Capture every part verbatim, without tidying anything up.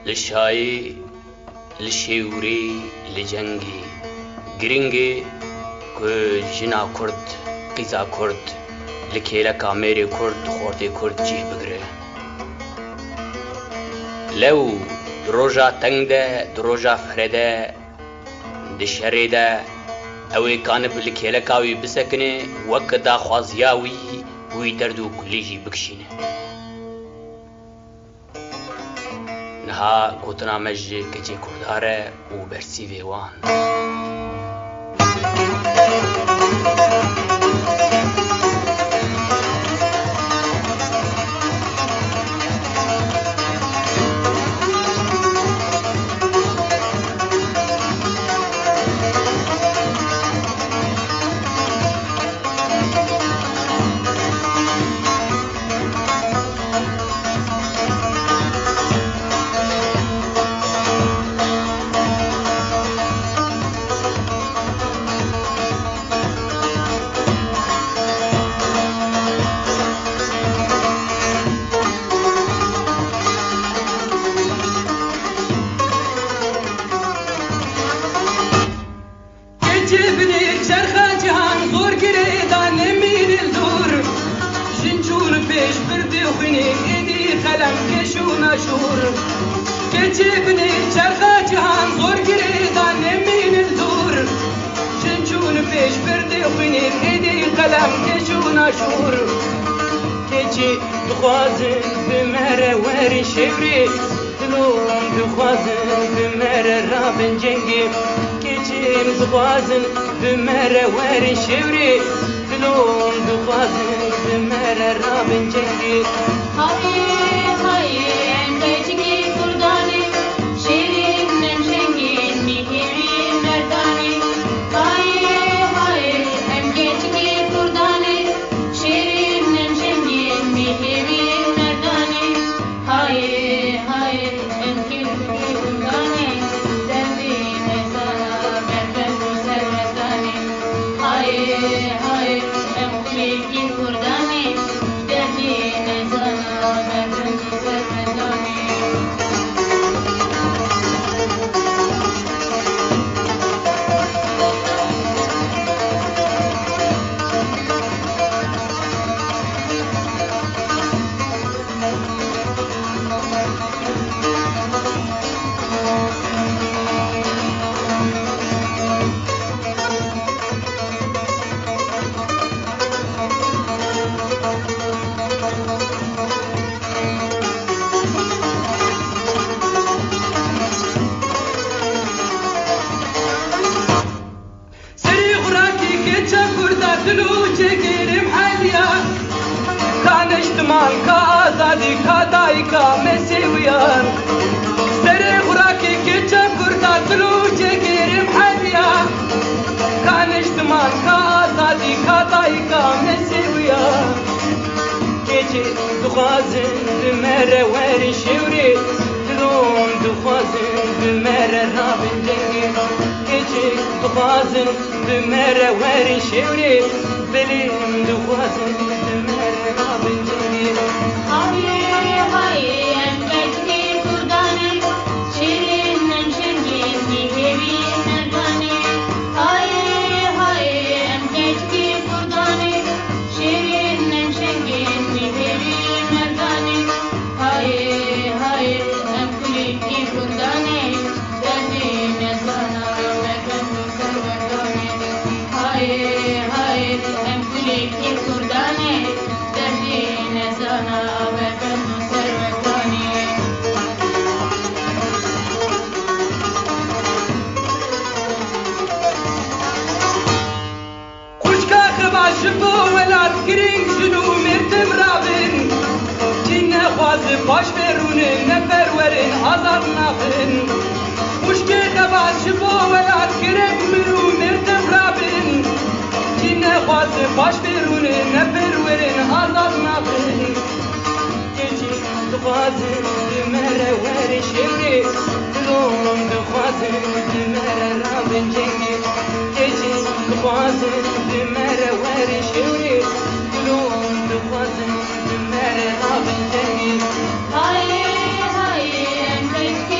Li şayî, li şêwirî, li cengî, giring e ku jina Kurd, qîza Kurd li kêleka mêrê Kurd, xortê Kurd cih bigire. Lew di roja teng de, di roja firê de, di şerê de, ew ê kanib li kêleka wî bisekine, wek daxwaziya wî, wî derd û kulî jî bikişîne. Niha gotina me ji keçê Kurdar e û bersîvê wan. Keçê binê çerxa cihan zor girê da nemînin dûr. Jin çûn pêş birdê xwînê êdî qelem keş û naşûr. Keçê binê çerxa cihan zor girê da nemînin dûr. Jin çûn pêş birdê xwînê êdî qelem keş û naşûr. Keçê dixwazin bi me re werin şêwrê. Dilon dixwazin bi me re rabin cengê, keçên dixwazin bi me re werin şêwrê. Dilon dixwazin bi me re rabin cengê. Hayê, hayê, em keçikê Kurdan ê, şêrên em jengên mîhêrî merdan ê. Hayê, hayê, em keçikê Kurdan ê, şêrên em jengên mîhêrî merdan ê. Hayê, hayê, em kêlekê Kurdan ê, derdê nezana berbet û serwetan ê. Hayê, hayê, em kêlekê Kurdan ê, derdê nezana berbet û serwetan ê. Serê xurakê keçe Kurda dil û cegêrê miheliya. Ka niştiman, ka azadî, ka dayika me sêwiyan. Serê xurakê keçe Kurda dil û cegêrê miheliya. Ka niştiman, ka azadî, ka dayika me sêwiyan. Keçê dixwazin bi me re werin şêwrê, dilon dixwazin bi me re rabin cengê. Keçê dixwazin bi me re werin şêwrê, belê em dixwazin bi me re rabin cengê. Hayê, hayê, em keçikê Kurdan ê, şêrên em jengên mîhêrî merdan ê. Hayê, hayê, em keçikê Kurdan ê, şêrên em jengên mîhêrî merdan ê. Hayê, hayê, em kulîlkî Kurdan ê, derdê nezana berbet û serwetan ê. Hayê, hayê, em kulîlkî Kurdan ê, derdê nezana berbet û serwetan ê. Xwişka xebat ji bo welat, giring jin û mêr tim rabin. Cî nexwaze paş vê rûnin, ne perwerin, azad nabin. Xwişkê xebat ji bo welat, giring jin û mêr tim rabin. Cî nexwaze paş vê rûnin, ne perwerin, azad nabin. Keçî dixwazin bi me re werin şêwrê, dilon dixwazin bi me re rabin cengê. Keçî dixwazin bi me re werin şêwrê, dilon dixwazin bi me re rabin cengê. Hayê, hayê, em keçikê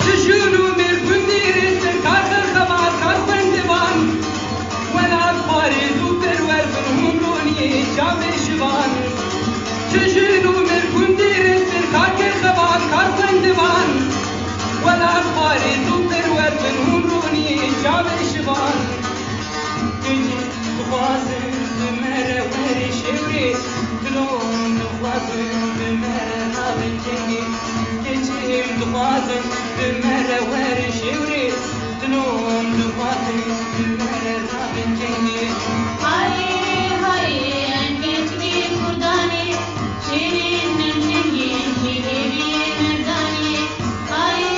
Çi jin û mêr gundî rêztir kar xebat kar xwendivan, welat parêz û perwer bin hûn ronî çavê şivan. Çi jin û mêr gundî rêztir kar xebat kar xwendivan, welat parêz û perwer bin hûn ronî çavê şivan. Keçik dixwazin bi me re werê şewrê, dilon dixwazin bi me re navin kengê. Keçik dixwazin bi me re werê şewrê, dilon dixwazin bi me re navin kengê. Hayê, hayê, em keçikê Kurdanê, şêrên em kengên jî hêviyê merdanê. Hayê,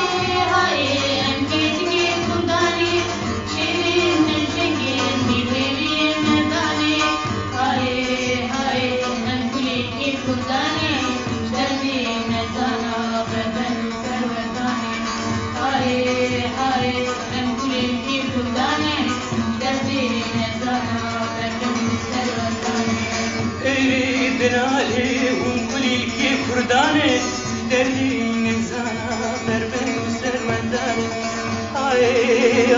hayê, em keçikê Kurdanê, şêrên em kengên jî hêviyê merdanê. Hayê, hayê, em kulîlkê Kurdanê, ji derdê mezana berben û serwerdanê. Hayê, hayê, em kulîlkê Kurdanê, ji derdê mezana berben û serwerdanê. Ey binalê hûn kulîlkê Kurdanê, ji derdê mezana berben û serwendanê. Hayê,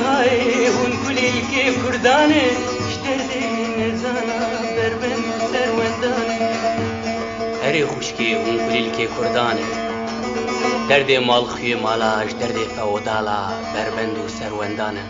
hayê, hûn kulîlkê Kurdanê, ji derdê nezana berben û serwendanê. Erê xwişkê, hûn kulîlkê Kurdanê, derdê malxuyê mala, ji derdê feodala berbend û serwendanê.